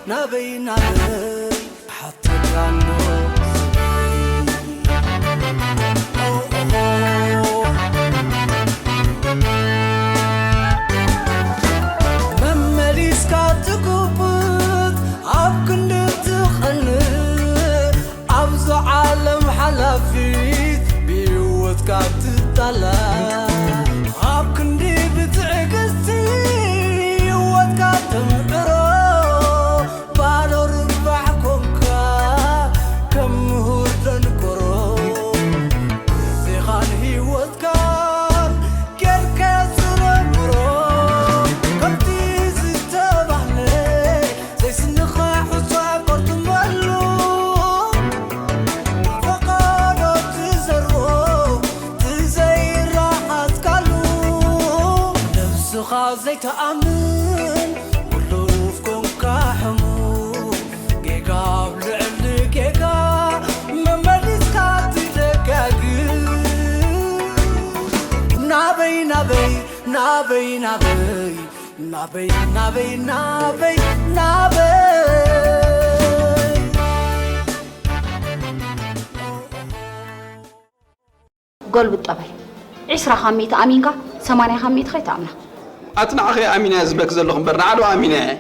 ናበይ ናበይ ሓተካ ኣሎ መመሊስካ ትጉብጥ ኣብ ክንዲ ትቐንእ ኣብዛ ዓለም ሓላፊት ብህይወትካ ትጣላ ኣብ ክንዲ ብትዕግስቲ ህይወትካ ተምዕሮ ባዶ ርባሕ ኮንካ ከም ምሁር ደንቆሮ ግዜኻን ህይወትካን ጌርካዮ ዝነብሮ ከምቲ ዝተባህለ ዘይስንኻ ሑጻ ቆርጥመሉ ፈቓዶ ትዘርኦ ትዘይረኣትካሉ ነብስኻ ዘይተኣምን ውሉፍ ኮንካ ሕሙ ጌጋ ኣብ ልዕሊ ጌጋ መመሊስካ ትደጋግም ናበይ ናበይ ናበይ ናበይ ናበይ ናበይ ናበይ ናበይ ጎልብጥ ጠባይ። ዒስራ ካብ ሚእቲ ኣሚንካ ሰማንያ ካብ ሚእቲ ከይትኣምና። ኣቲ ንዓኺ ኣሚነ እየ ዝብለኪ ዘለኹ እምበር ንዓ ዶ ኣሚነ እየ።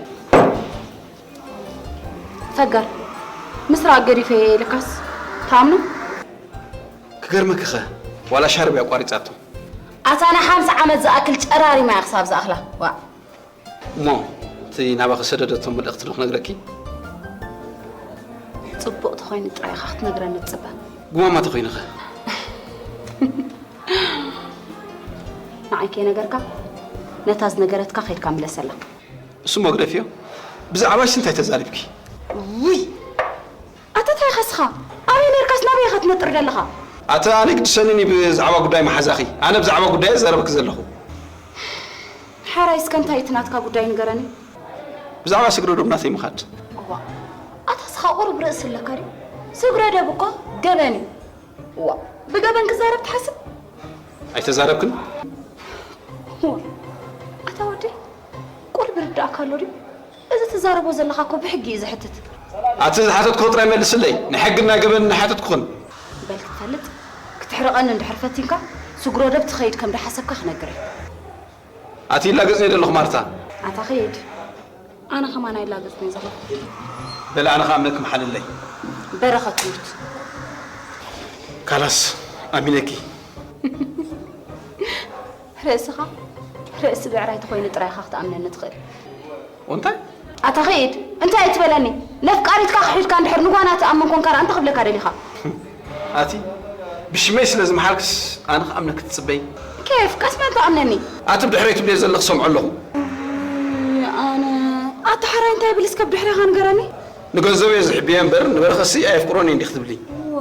ፈገር ምስራቕ ገዲፈ እየ ኢልካስ ትኣምኖ? ክገርመኪ ኸ ዋላ ሻርብ እያ ኣቋሪጻቶ። ኣታ ንሓምሳ ዓመት ዝኣክል ጨራሪማ እያ ክሳብ ዝኣኽላ። ዋእ። እሞ እቲ ናባኺ ዝሰደደቶ መልእኽቲ ዶ ክነግረኪ? ጽቡቕ ተኾይኑ ጥራይ ኢኻ ክትነግረኒ ትጽበ። ጉማማ ተኾይኑ ኸ? ንዓይ ከይነገርካ ነታ ዝነገረትካ ከይድካ ምለሰላ። እሱ እሞ ግደፍዮ። ብዛዕባሽሲ እንታይ ተዛሪብኪ? ውይ! ኣታ ታይ ኢኻ እስኻ? ኣበይ ኔርካስ ናበይ ኢኻ ትነጥር ዘለኻ? ኣታ ኣነ ግድሰንኒ ብዛዕባ ጉዳይ መሓዛኺ። ኣነ ብዛዕባ ጉዳየ ዝዛረበኪ ዘለኹ። ሓራይ እስከ እንታይ እቲ ናትካ ጉዳይ ንገረኒ። ብዛዕባ ስግረ ዶብ ናተይ ምኻድ። እዋ ኣታ እስኻ ቁሩብ ርእሲ ኣለካ ድዩ? ስግረ ደብ እኮ ገበን እዩ። እዋ ብገበን ክዛረብ ትሓስብ? ኣይተዛረብክን? እዋ ኣታ ወደይ ቁሩብ ይርድኣካ ኣሎ ድዩ? እዚ ትዛረቦ ዘለኻ እኮ ብሕጊ እዩ ዘሕትት። ኣቲ ዝሓተትክዎ ጥራይ መልስለይ፣ ናይ ሕግን ናይ ገበንን ኣይሓተትኩኽን። በል ክትፈልጥ ክትሕርቐኒ እንድሕር ፈቲንካ ስግረ ዶብ ትኸይድ ከም ድሓሰብካ ክነግር እየ። ኣቲ ይላገጽኒ ዘለኹ ማርታ። ኣታ ኸይድ ኣነ ኸማን ኣይላገጽኒ ዘለኹ። በል ኣነ ኸኣ እምነኪ ምሓልለይ። በረኸት ትሙት። ካላስ ኣሚነኪ። ርእስኻ ርእሲ ብዕራይ ተኾይኑ ጥራይ ኢኻ ክትኣምነኒ ትኽእል። እንታይ? ኣታ ኸይድ እንታይ ኣይትበለኒ። ነፍቃሪትካ ክሒድካ እንድሕር ንጓና ትኣምን ኮንካ ደኣ እንታይ ክብለካ ደሊኻ? ኣቲ ብሽመይ ስለ ዝመሓልክስ ኣነ ክኣምነኪ ትጽበይ? ኬፍ ቀስ በል ትኣምነኒ። ኣቲ ብድሕረይ ትብልዮ ዘለኺ ሰምዖ ኣለኹ። ኣነ ኣታ ሓራይ እንታይ ይብል እስከ ብድሕሬኻ ንገረኒ። ንገንዘቡ እየ ዝሕብዮ እምበር ንበረኸትሲ ኣየፍቅሮን እየ እንዲኺ ትብሊ። ዋ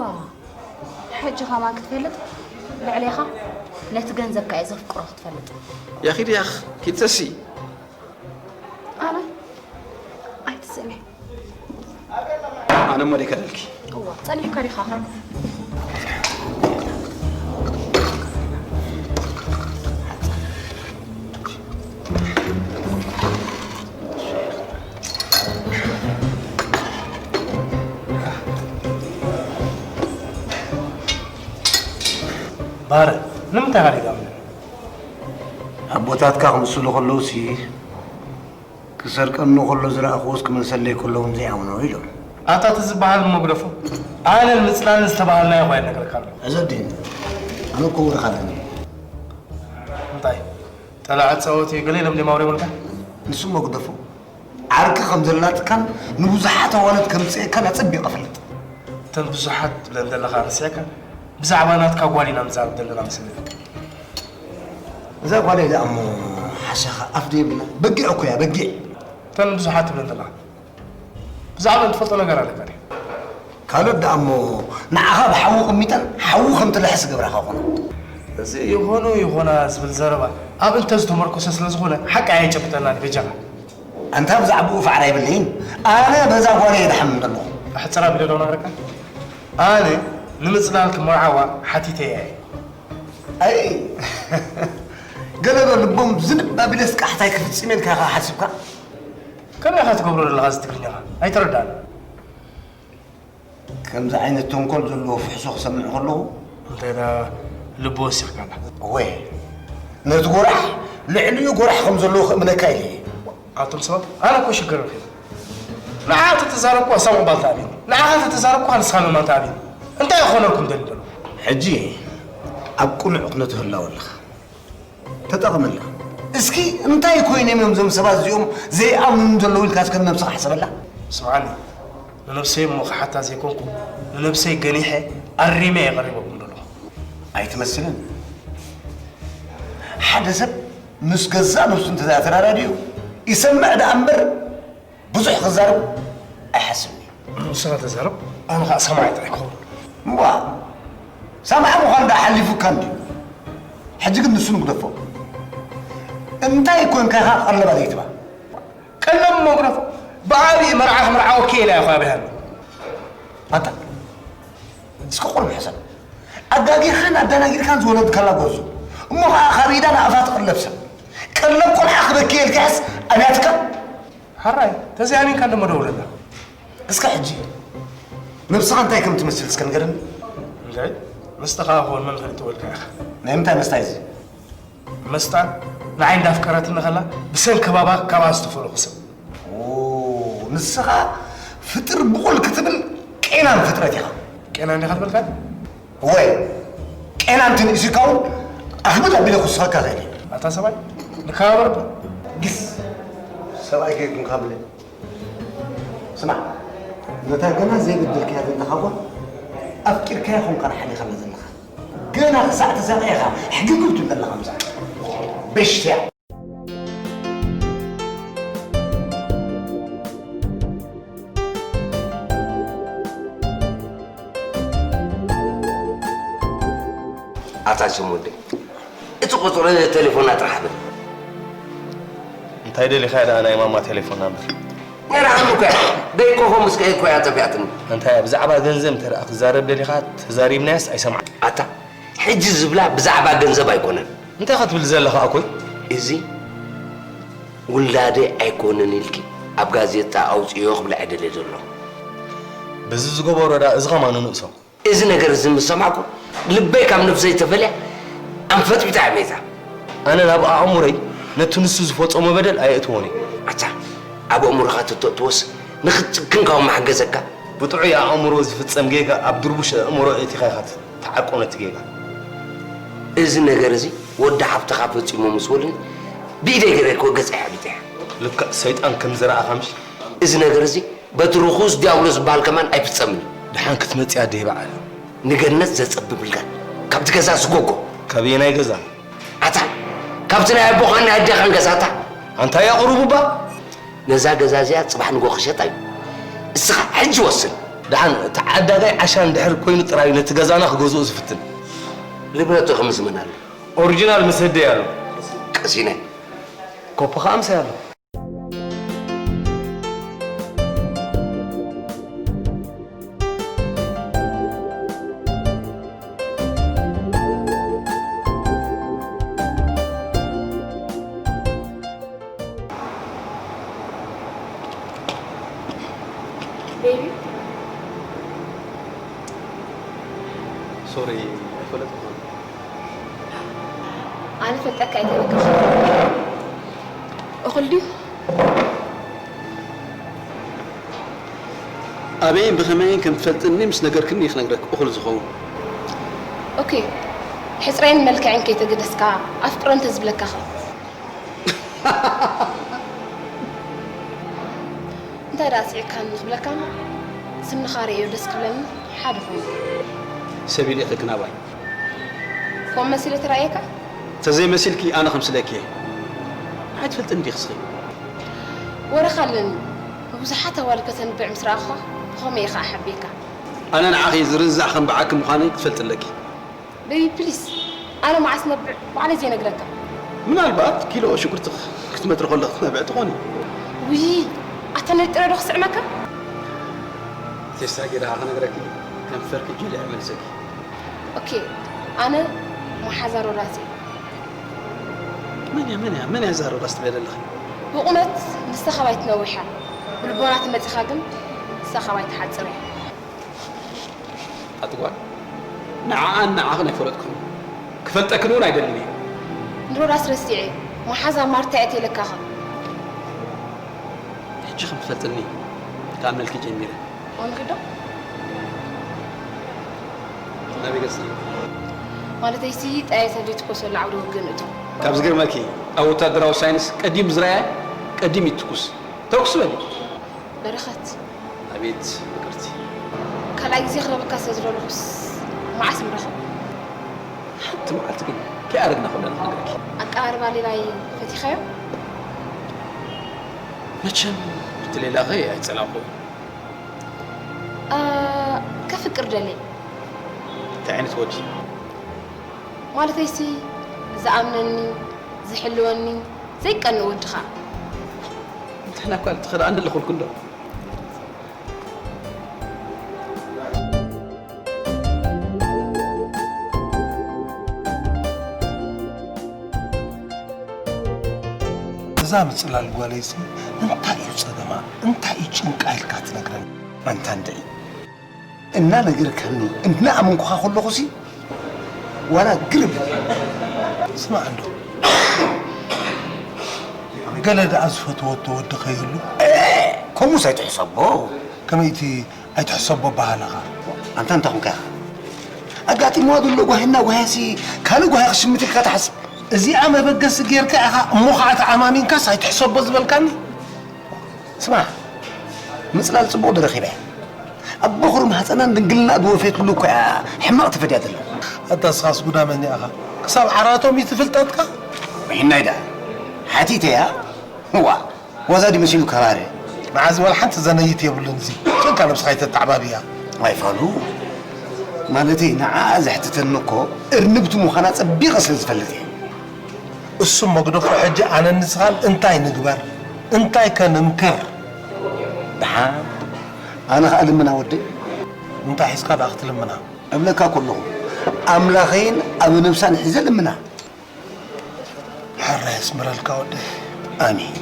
ሕጂ ኸማን ክትፈልጥ ልዕሌኻ ነቲ ገንዘብካ እየ ዘፍቅሮ ክትፈልጥ። ያኺድ ያኽ ኪድ ተሲ ኣነ ኣይትስእኒ። ኣነ እሞ ደይከደልኪ። እዋ ጸኒሕካ ዲኻ ኸ? ባረ ንምንታይ ኢኻ ደይትኣምነኒ? ኣቦታትካ ክምስሉ ከለውሲ ክሰርቀኒ ከሎ ዝረኣኽዎስ ክመልሰለይ ከሎ እውን ዘይኣምኖ ኢሎም። ኣታ እቲ ዝበሃል እሞ ግደፎ። ኣነን ምጽላልን ዝተባሃልናዮ እኳ እየ ዝነግረካ ኣለኹ። ሕዚ ወዲ ኣነ እኮ ወረኻ ኣለኒ። እንታይ ጠላዕ ጻወት እዩ ገለ ኢሎም ድዮም ኣውሪቦልካ? ንሱ እሞ ግደፎ። ዓርኪ ከም ዘላትካን ንብዙሓት ኣዋልድ ከም ትጽየካን ኣጸቢቐ እፈልጥ። እተን ብዙሓት ትብለን ዘለኻ ረሲዕካ ብዛዕባ ናትካ ጓል ኢና ንዛረብ ዘለና መስለኒ። እዛ ጓለይ ደኣ እሞ ሓሻኻ ኣፍ ደይብላ በጊዕ እኮ እያ በጊዕ። እተን ብዙሓት ትብለን ዘለኻ ብዛዕባኣን ትፈልጦ ነገር ኣለካ ድዩ? ካልኦት ደኣ እሞ ንዓኻ ብሓዊ ቕሚጠን ሓዊ ከም ትልሕስ ዝገብራኻ ኾና። እዚ ይኾኑ ይኾና ዝብል ዘረባ ኣብ እንተ ዝተመርኮሰ ስለ ዝኾነ ሓቂ ኣየጨብጠናን እዩ በጃኻ። ኣንታ ብዛዕባኡ ፋዕራ የብለይን ኣነ በዛ ጓለይ እየ ዝሓምም ዘለኹ። ኣሕጽር ኣቢለ ዶ ክነግረካ? ኣነ ንምጽላል ክመርዓዋ ሓቲተያ እየ። ኣይ ገለ ዶ ልቦም ዝንብ ኣቢለስ ቃሕታይ ክፍጽም ኢልካ ኢኻ ሓሲብካ? ከመይ ኢኻ ትገብሮ ዘለኻ እዚ ትግርኛኻ? ኣይተረዳእን። ከምዚ ዓይነት ተንኮል ዘለዎ ፍሕሶ ክሰምዕ ከለኹ እንታይ ደኣ ልቢ ወሲኽካላ? እወ፣ ነቲ ጎራሕ ልዕሊኡ ጎራሕ ከም ዘለዎ ክእምነካ ኢለ እየ። ኣቱም ሰባት፣ ኣነ እኮ ሽግር ረኺበ። ንዓኻ ተተዛረብኩ ሳሙዕ ባልታ ኣብዩኒ። ንዓኻ ተተዛረብኩ ንስኻ መማንታ ኣብዩኒ። እንታይ ክኾነልኩም ደሊ ዘሎ? ሕጂ ኣብ ቅኑዕ ኩነቱ ህላወ ኣለኻ። ተጠቐመላ። እስኪ እንታይ ኮይኖም እዮም እዞም ሰባት እዚኦም ዘይኣምኑኒ ዘለዉ ኢልካ እስከ ንነብስኻ ሕሰበላ። ስምዓኒ፣ ንነብሰይ እሞ ክሓታ ዘይኮንኩ፣ ንነብሰይ ገኒሐ ኣሪመ እየ ቀሪበኩም ዘለኹ። ኣይትመስልን። ሓደ ሰብ ምስ ገዛእ ነብሱ እንተ ተራዳድኡ ይሰምዕ ደኣ እምበር ብዙሕ ክዛረብ ኣይሓስብን እዩ። ንስኻ ተዛረብ፣ ኣነ ኸኣ ሰማዒ ጥራይ ክኸውን። እዋ፣ ሰማዒ ምዃን ደኣ ሓሊፉካ እንድዩ። ሕጂ ግን ንሱ ንግደፎ። እንታይ ኮንካ ኢኻ ቀለባ ዘይትባ? ቀለብ እሞ ግደፎ። ብዓብዪ መርዓ ክምርዓወኪ እየ ኢላ እያ እኮ ኣብያኒ። ኣታ፣ እስከ ቁሩብ ሕሰብ። ኣጋጊኻን ኣደናጊርካን ዝወለድካላ ጎርዞ። እሞ ኸኣ ካብ ኢዳ ንኣፋ ትቕለብ ሰብ። ቀለብ ቆልዓ ክበኪ እየ ኢልካስ ኣብያትካ? ሕራይ፣ ተዘይኣሚንካ እንደሞ ደውለላ። እስከ ሕጂ ነብስኻ እንታይ ከም ትመስል እስከ ንገረኒ። እንታይ? መስተ ከኣ ክኾን መን ፈሊጥዎ ኢልካ ኢኻ? ናይ ምንታይ መስታ እዩ እዚ? መስጣ ንዓይ እንዳፍቀረትኒ ከላ ብሰንኪ ባባ ካብኣ ዝተፈለኹ ሰብ። ኦ፣ ንስኻ ፍጥር ብቑል ክትብል ቄናን ፍጥረት ኢኻ። ቄናን ዲኻ ትብል ካን? ወይ ቄናን ትንእሲ ኢልካ እውን ኣኽብድ ኣቢለ ክውስኸካ እኽእል እየ። ኣታ ሰብኣይ፣ ንከባበር እባ። ግስ፣ ሰብኣይ ከይኮንካ ብለ። ስማዕ፣ ነታ ገና ዘይበደልካያ ዘለኻ ጓል ኣፍቂርካያ ኾንካ ሓሊኻላ ዘለኻ። ገና ክሳዕ ተሳቐየኻ ሕግግብ ትብል ዘለኻ ምሳሌ። በሽትያ። ኣታ ሽም ወደይ፣ እቲ ቁጽሪ ቴሌፎና ጥራሕ በል። እንታይ ደሊኻ ደኣ ናይ ማማ ቴሌፎን ናምበር? ነይራሃኒ እኮ እያ። ደይኮፎ ምስ ከየድኩ እያ ጠፊኣትኒ። እንታይ እያ ብዛዕባ ገንዘብ እንተ ደኣ ክዛረብ ደሊኻ ተዛሪብናያስ ኣይሰምዓን። ኣታ፣ ሕጂ ዝብላ ብዛዕባ ገንዘብ ኣይኮነን። እንታይ ክትብል ዘለኻ ኣኮይ? እዚ ውላደይ ኣይኮነን ኢልኪ ኣብ ጋዜጣ ኣውፅዮ ክብላ እየ ደልየ ዘለኹ። በዚ ዝገበሮ ደኣ እዚ ኸማን ንእሶ። እዚ ነገር እዚ ምስ ሰማዕኩ ልበይ ካብ ነብሰይ ተፈልያ ኣንፈጥቢጣ እያ መይታ። ኣነ ናብ ኣእምሮይ ነቲ ንሱ ዝፈጸሞ በደል ኣየእትዎን እየ። ኣታ ኣብ ኣእምሮኻ ተተእትዎስ ንኽትጭክን ካብ መሓገዘካ። ብጥዑይ ኣእምሮ ዝፍጸም ጌጋ ኣብ ድርቡሽ ኣእምሮ ኣእቲኻ ኢኻ ትዓቆ ነቲ ጌጋ። እዚ ነገር እዚ ወዲ ሓፍትኻ ፈጺሞ ምስ በሉኒ ብኢደይ ገይረ እኮ ገጸይ ሓቢጠያ። ልክዕ ሰይጣን ከም ዝረኣኻ ምሽ? እዚ ነገር እዚ በቲ ርኹስ ዲያብሎስ ዝበሃል ከማን ኣይፍጸምን እዩ። ደሓን ክትመጽእ ኣደይ በዓል። ንገነት ዘጸብብ ልጋል። ካብቲ ገዛ ስጎጎ። ካበየናይ ገዛ? ኣታ፣ ካብቲ ናይ ኣቦኻን ናይ ኣዴኻን ገዛ ኣታ። ኣንታ ያቕሩብ እባ። ነዛ ገዛ እዚኣ ጽባሕ ንጎ ክሸጣ እዩ። እስኻ ሕጂ ወስን። ደሓን፣ እቲ ዓዳጋይ ዓሻ እንድሕር ኮይኑ ጥራይ ነቲ ገዛና ክገዝኦ ዝፍትን። ንብረቱ ክምዝመን ኣሎ። ኦሪጂናል ምስ ህደይ ኣሎ። ቀሲነ። ኮፖ ኸኣ ምሳይ ኣሎ። ቤቢ። ሶሪ፣ ኣይፈለጥኩኻን። ኣነ ፈልጠካ ኣይተለካ። እኹል ድዩ? ኣበይን ብኸመይን ከም ትፈልጥኒ ምስ ነገርክኒ እዩ ክነግረክ እኹል ዝኸውን። ኦኬ፣ ሕጽረይን መልክዐይን ከይተገደስካ ኣፍቅሮ እንተዝብለካ ኸ? እንታይ ደኣ ስዒርካኒ ክብለካ እሞ፣ ስንኻ ርእዮ ደስ ክብለኒ ሓደ ኮይኑ። ሰብ ኢለ ኢኺ ክናባይ። ከምኡ መሲለ ተራእየካ? ተዘይመሲልኪ ኣነ ከምስለኪ እየ። ኣይትፈልጥን ዲኺ እስኺ? ወረኻ ኣለኒ። ብብዙሓት ኣዋልድ ከተንብዕ ምስ ረኣኹኻ፣ ብኸመይ እየ ኸኣ ሓቢእካ? ኣነ ንዓኺ ዝርዛዕ ከም ብዓኪ ምዃነይ ክትፈልጢ ኣለኪ። ቤቢ ፕሊስ፣ ኣነ መዓስ ነብዕ ባዕለይ ዘይነግረካ? ምናልባት ኪሎ ሽጉርቲ ክትመትሪ ከለኺ ክትነብዒ ትኾኒ። ውይ፣ ኣታ ነጢረ ዶ ክስዕመካ? ቴስታ ጌራ ክነግረኪ፣ ከንፈርኪ ጀሊዐ መልሰኪ። ኦኬ፣ ኣነ መሓዛ ሮዳስ እየ። መን እያ፣ መን እያ፣ መን እያ እዛ ሮዳስ ትብልያ ዘለኺ? ብቑመት ንስኻ ባይ ትነውሕ እያ፣ ብልቦና ተመጺኻ ግን ንስኻ ባይ ትሓጽር እያ። ኣቲ ጓል፣ ንዓኣን ንዓኽን ኣይፈለጥኩን። ክፈልጠክን እውን ኣይደልን እየ። ንሮዳስ ረሲዐ፣ መሓዛ ማርታ እየ ኢለካኸ። ሕጂ ከም ትፈልጥኒ ክኣምነልኪ ጀሚረ። ወንክዶ? ናበይ ገጽና? ማለተይሲ፣ ጠያይታ ዘይትኮሰሉ ዓውደ ውግእ ንእቶ። ካብ ዝገርመኪ፣ ኣብ ወታደራዊ ሳይንስ ቀዲሙ ዝረኣየ ቀዲሙ ይትኩስ። ተኩስ በሊ። በረኸት። ኣቤት ፍቅርቲ። ካልኣይ ግዜ ክረኽበካ ስለ ዝደለኹስ መዓስ ንራኸብ? ሓንቲ መዓልቲ ግን ከይኣረግና ኩልና ንኽነግረኪ። ኣቀራርባ ሌላይ ፈቲኻዮ? መቸም እቲ ሌላኸ ኣይጸላእኩ። እ፣ ከፍቅር ደልየ። እንታይ ዓይነት ወዲ? ማለተይሲ ዝኣምነኒ፣ ዝሕልወኒ፣ ዘይቀንእ ወዲ ኸኣ። ንሕና እኳ ልትኽእል ኣነ ኣለኹልኩ እንዶ። እዛ ምጽላል ጓለይሲ እንታይ እዩ ጸገማ? እንታይ እዩ ጭንቃ ኢልካ ትነግረኒ? ኣንታ እንድዒ። እናነገርካኒ እናኣመንኩኻ ከለኹሲ ዋላ ግርም። ስማዕ እንዶ፣ ገለ ደኣ ዝፈተወቶ ወዲ ከይህሉ? እ፣ ከምኡስ ኣይትሕሰቦ። ከመይ እቲ ኣይትሕሰቦ ኣበሃህላኻ? ኣንታ እንታይ ኮንካ ኢኻ? ኣጋጢምዋ ዘሎ ጓሂ እናጓህያሲ ካልእ ጓሂ ክሽምት ኢልካ ትሓስብ? እዚኣ መበገሲ ጌርካ ኢኻ እሞ ኸዓ ተኣማሚንካስ ኣይትሕሰቦ ዝበልካኒ? ስማዕ፣ ምጽላል ጽቡቕ ዶ ረኺበ? ኣብ በኹሪ ማህጸናን ድንግልና ዝወፈየትሉ እኮ እያ ሕማቕ ትፈድያ ዘላ። ኣታ እስኻስ ጉዳመኛ ኢኻ። ክሳብ ዓራቶም እዩ ትፍልጠትካ? ወይናይ ደኣ ሓቲተያ? ዋ፣ ዋዛ ድዩ መሲሉ ከባረ? መዓዝ ዋላ ሓንቲ ዘነይት የብሉን እዚ። ጭንካ ነብስኻ ይተተዓባብያ። ኣይፋሉ። ማለተይ ንዓኣ ዘሕትተኒ እኮ እርንብቲ ምዃና ጸቢቐ ስለ ዝፈልጥ እየ። እሱ መግደፎ ሕጂ ኣነን ንስኻን እንታይ ንግበር? እንታይ ከ ንምክር? ደሓን፣ ኣነ ኸኣ ልምና ወደይ። እንታይ ሒዝካ ደኣ ክትልምና? እብለካ ከለኹ፣ ኣምላኸይን ኣብ ነብሳን ሒዘ ልምና። ሕራይ የስምረልካ ወደይ። ኣሜን።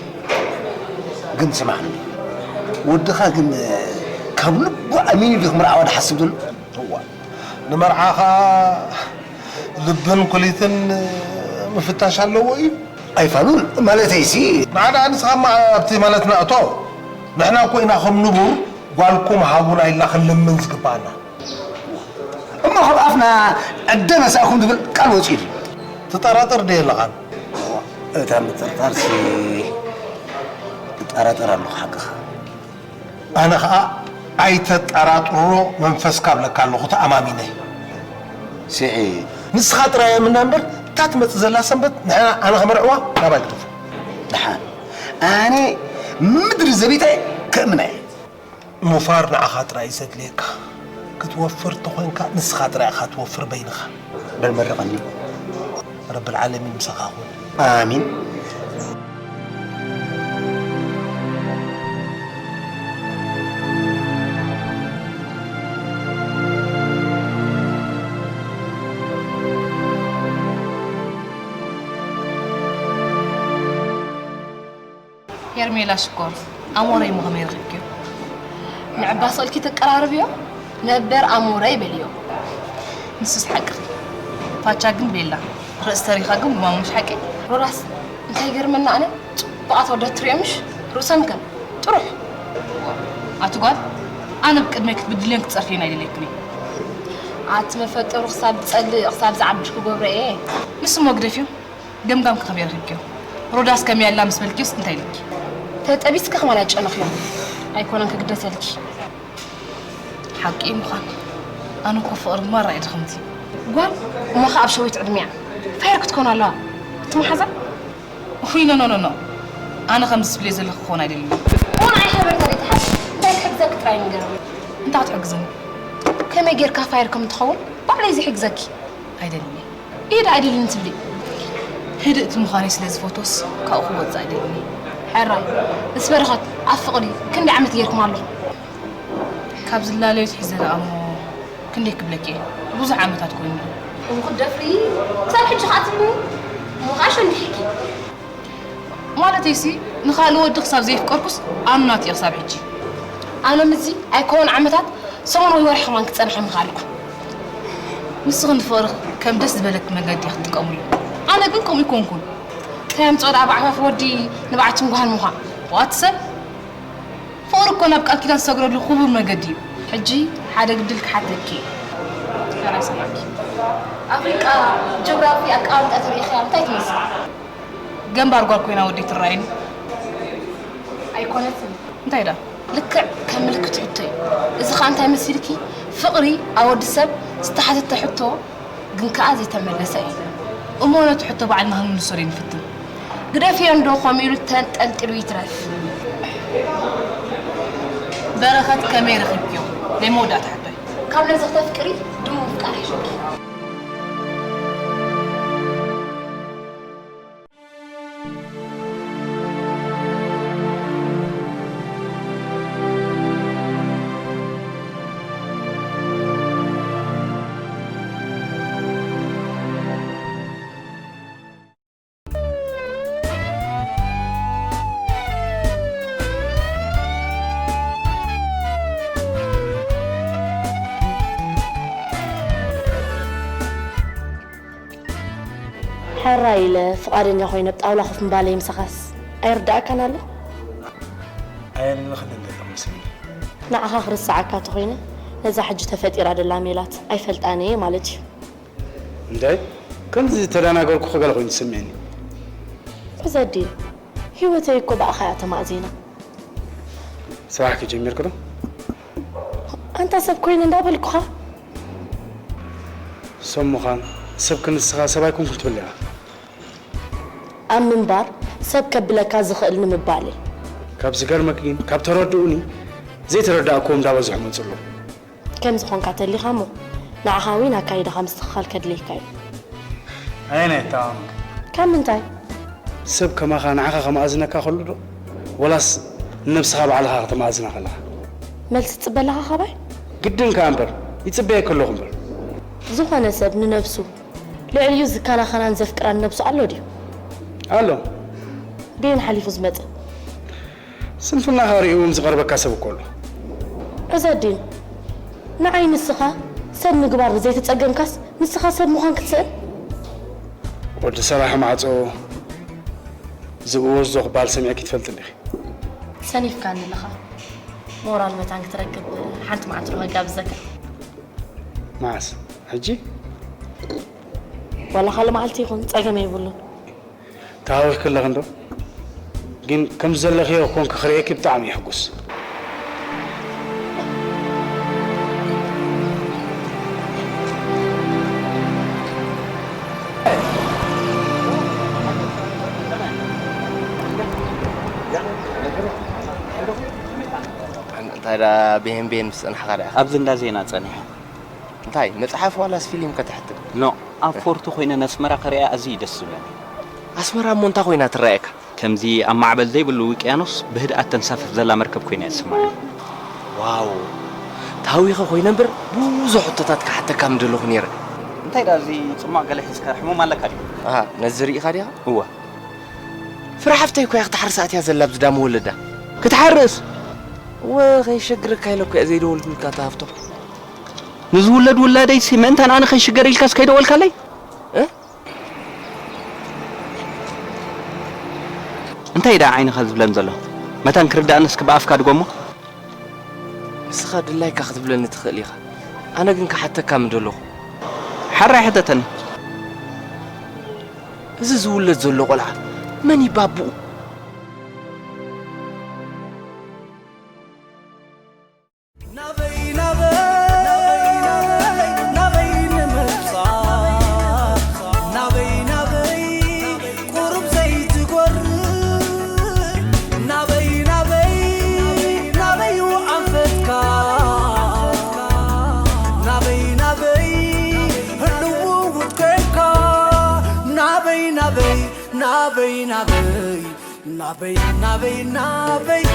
ግን ስማዕኒ፣ ወድኻ ግን ካብ ልቡ ኣሚኑ ድዩ ክምርዓዋ ድሓስብ ዘሎ? እዋ፣ ንመርዓ ኸኣ ልብን ኩሊትን ምፍታሽ ኣለዎ እዩ። ኣይፋሉን፣ ማለተይሲ። ንዓና ንስኻማ ኣብቲ ማለትና እቶ። ንሕና እኮ ኢና ከም ንቡር ጓልኩም ሃቡና ኢልና ክንልምን ዝግባኣና። እሞ ካብ ኣፍና ዕደ ነሳእኩም ዝብል ቃል ወጺኡ ድዩ? ትጠራጠር ድየ ኣለኻን? እታ ምጥርጣርሲ እጠራጠር ኣለኹ ሓቅኻ። ኣነ ኸኣ ኣይተጠራጥሮ መንፈስካ እብለካ ኣለኹ ተኣማሚነ። ስዒድ። ንስኻ ጥራይ እምና እምበር እታ ትመጽእ ዘላ ሰንበት ንሕና ኣነ ክመርዕዋ ናባይ ክትፉ። ደሓን ኣነ ምድሪ ዘቢጠ ከእምና እየ። ምፋር ንዓኻ ጥራይ እዩ ዘድልየካ። ክትወፍር ተኾይንካ ንስኻ ጥራይ ኢኻ ትወፍር በይንኻ። በል መርቐኒ። ረብል ዓለሚን ምሳኻ ይኹን። ኣሚን። ሄርሜላ ሽኮር፣ ኣሞረይ እሞ ከመይ ረኺብክዮ? ንዕባ ስቕልኪ ተቀራርብዮ ነበር ኣሞረይ በልዮ። ንሱስ ሓቅኺ። ፋቻ ግን ቤላ፣ ርእሲ ተሪኻ ግን ቡማሙ፣ ምሽ ሓቂ? ሮዳስ፣ እንታይ ይገርመና ኣነ፣ ጽቡቓት ወዳት ትሪኦ ምሽ? ርእሰን ከ ጥሩሕ። ኣቲ ጓል፣ ኣነ ብቅድመይ ክትብድልዮን ክትጸርፍዮን ኣይደልየክን እየ። ኣቲ መፈጠሩ ክሳብ ዝጸልእ፣ ክሳብ ዝዓብድ ክገብሮ እየ። ንሱ እሞ ግደፍዮ። ገምጋምኪ ከመይ ረኺብክዮ? ሮዳስ ከመይ ኣላ ምስ በልክዮስ እንታይ ኢልኪ? ተጠቢስኪ ከማን ኣይጨነኽዮን። ኣይኮነን ክግደሰልኪ። ሓቂ እዩ ምዃን። ኣነ እኮ ፍቕሪ ማራ እየ ድኽምቲ። ጓል እሞ ኸኣ ኣብ ሸዊት ዕድሚኣ ፋየር ክትኮን ኣለዋ። እቲ መሓዛ? ውይ፣ ኖ፣ ኖ፣ ኖ፣ ኖ። ኣነ ከምዚ ትብልዮ ዘለኺ ክኾን ኣይደልን። እሞ ንዓይ ሓበሬታ ዘይትሓዝ እንታይ ክሕግዘኪ ጥራይ ንገርኒ። እንታይ ክትሕግዝኒ? ከመይ ጌርካ ፋየር ከም ትኸውን ባዕለይ ዝሕግዘኪ። ኣይደልን እየ። ኢድ ኣይደልን ትብሊ። ህድእቲ ምዃነይ ስለ ዝፈቶስ ካብኡ ክወጽእ ኣይደልን እየ። ሕራይ፣ ምስ በረኸት ኣብ ፍቕሪ ክንደይ ዓመት ጌርኩም ኣለኹም? ካብ ዝላለዩ ትሒዘ ደኣ እሞ ክንደይ ክብለኪ እየ? ብዙሕ ዓመታት ኮይኑ። እሞ ክትደፍሪ ክሳብ ሕጂ ከኣ ትብልኒ? እሞ ከኣ ሸንዲሒኪ። ማለተይሲ ንኻልእ ወዲ ክሳብ ዘየፍቀርኩስ ኣኑ ናቱ እየ ክሳብ ሕጂ። ኣነ ምስዚ ኣይኮነን ዓመታት፣ ሰሙን ወይ ወርሒ ከማን ክጸንሐ ምኽኣልኩ። ንስኺ ንፍቕሪ ከም ደስ ዝበለኪ መገዲ ክትጥቀምሉ። ኣነ ግን ከምኡ ኣይኮንኩን። እንታይ ኣምጽኦ ደኣ ብዓፋፍ ወዲ ንብዓትን ጓህን ምዃን? ዋት ሰብ? ፍቕሪ እኮ ናብ ቃል ኪዳን ዝሰግረሉ ክቡር መገዲ እዩ። ሕጂ ሓደ ግድል ክሓተኪ እዩ። ተራ ይሰማዕኪ። ኣፍሪቃ ጂኦግራፊ ኣቀማምጣ ተሪኢኽያ እንታይ ትመስል? ገምባር ጓል ኮይና ወዲ ትረኣይኒ። ኣይኮነትን። እንታይ ደኣ? ልክዕ ከም ምልክት ሕቶ እዩ። እዚ ኸኣ እንታይ መሲልኪ? ፍቕሪ ኣብ ወዲ ሰብ ዝተሓተተ ሕቶ ግን ከኣ ዘይተመለሰ እዩ። እሞ ነቲ ሕቶ ባዕልና ክንምልሶ ዶ ንፍትን? ግደፍዮ እንዶ ከምኡ ኢሉ ተንጠልጢሉ ይትረፍ። በረኸት ከመይ ረኺብክዮ? ናይ መወዳእታ ሕቶይ። ካብ ነዚ ክተፍቅሪ ድሙ ምፍቃር ይሕሸኪ። ሕራይ ኢለ ፍቓደኛ ኮይነ ኣብ ጣውላ ኮፍ ምባለይ ምሳኻስ ኣይርድኣካን ኣሎ? ኣየንልኽን እንደ ተመስል። ንዓኻ ክርስዓካ ተኾይነ ነዛ ሕጂ ተፈጢራ ደላ ሜላት ኣይፈልጣን እየ ማለት እዩ። እንታይ? ከምዚ ተደናገርኩ ክገለ ኮይኑ ዝስምዕኒ። ዑዘዲን፣ ህይወተይ እኮ ብኣኻ እያ ተማእዚና። ስራሕኪ ጀሚርኪ ዶ? ኣንታ ሰብ ኮይነ እንዳበልኩኻ። ሰብ ምዃን፣ ሰብ ክንስኻ ሰብ ኣይኮንኩን ትብል ኢኻ። ኣብ ምንባር ሰብ ከብለካ ዝኽእል ንምባል እየ። ካብ ዝገርመኪ ግን፣ ካብ ተረድኡኒ፣ ዘይተረዳእክዎም እንዳበዝሑ መጹ ኣለዉ። ከም ዝኾንካ ተሊኻ እሞ፣ ንዓኻ እውን ኣካይዳኻ ምስትኽኻል ከድልየካ እዩ። ኣየናይ ኣተኣማምንካ? ካብ ምንታይ? ሰብ ከማኻ ንዓኻ ከመኣዝነካ ከሎ ዶ? ወላስ ንነብስኻ ባዕልኻ ከተመኣዝና ከለኻ? መልሲ ትጽበ ኣለኻ ካባይ? ግድን ከኣ እምበር፣ ይጽበየኪ ኣለኹ እምበር። ዝኾነ ሰብ ንነብሱ ልዕሊኡ ዝከናኸናን ዘፍቅራን ነብሱ ኣሎ ድዩ? ኣሎ። በየን ሓሊፉ ዝመጽእ? ስንፍናኻ ርእዩ እውን ዝቐርበካ ሰብ እኮ ኣሎ። ዑዘዲን፣ ንዓይ ንስኻ ሰብ ምግባር ዘይተጸገምካስ ንስኻ ሰብ ምዃን ክትስእን? ወዲ ሰራሒ ማዕጾ ዝእወዞ ክበሃል ሰሚዕኪ ትፈልጢ እንዲኺ? ሰኒፍካኒ ኣለኻ። ሞራል መታን ክትረክብ ሓንቲ መዓልቲ ዶ ከጋብዘካ? መዓስ? ሕጂ? ዋላ ካልእ መዓልቲ ይኹን፣ ጸገም የብሉን። ተሃዊኽኪ ኣለኺ እንዶ? ግን ከም ዘለኽዮ ኮንኪ ክርእየኪ ብጣዕሚ ይሕጉስ። እንታይ ደኣ ብሄን ብሄን ምስ ጸናሕካ ደኣ ኢኻ? ኣብዚ እንዳ ዜና ጸኒሐ። እንታይ መጽሓፍ ዋላስ ፊልም ከተሕትም? ኖ፣ ኣብ ፎርቶ ኮይነ ነስመራ ክርእያ ኣዝዩ እዩ ደስ ዝብለኒ። ኣስመራ እሞ እንታይ ኮይና ትረኣየካ? ከምዚ ኣብ ማዕበል ዘይብሉ ውቅያኖስ ብህድኣት ተንሳፍፍ ዘላ መርከብ ኮይና እያ ትስምዓኒ። ዋው፣ ተሃዊኸ ኮይነ እምበር ብዙሕ ሕቶታት ክሓተካ ምደለኹ ነይረ። እንታይ ደኣ እዚ ጽማቕ ገለ ሒዝካ ሕሙም ኣለካ ድዩ? ኣሃ፣ ነዚ ርኢኻ ዲኻ? እወ። ፍረ ሓፍተይ እኮ እያ ክትሓርስ ኣትያ ዘላ ኣብዚ ዳሞ ወለዳ። ክትሓርስ? እወ፣ ከይሸግረካ ኢለ እኮ እየ ዘይደወልኩልካ ኣታ ሃፍቶም። ንዝውለድ ውላደይሲ ምእንታን ኣነ ከይሽገር ኢልካስ ከይደወልካለይ? እ? እንታይ ደኣ ዓይንኻ ዝብለን ዘሎ? መታን ክርድኣኒ እስኪ ብኣፍካ ድገሞ። ንስኻ ድላይካ ክትብለኒ ትኽእል ኢኻ። ኣነ ግን ክሓተካ ምደለኹ። ሓራይ ሕተተኒ። እዚ ዝውለድ ዘሎ ቆልዓ መን እዩ ባቡኡ? ናበይ ናበይ ናበይ ናበይ ንምብጻሕ ናበይ ናበይ ቁሩብ ዘይትጎርእ ናበይ ናበይ ናበይ ኣንፈትካ ናበይ ናበይ ህልውውት ኮይንካ ናበይ ናበይ ናበይ ናበይ ናበይ ናበይ ናበይ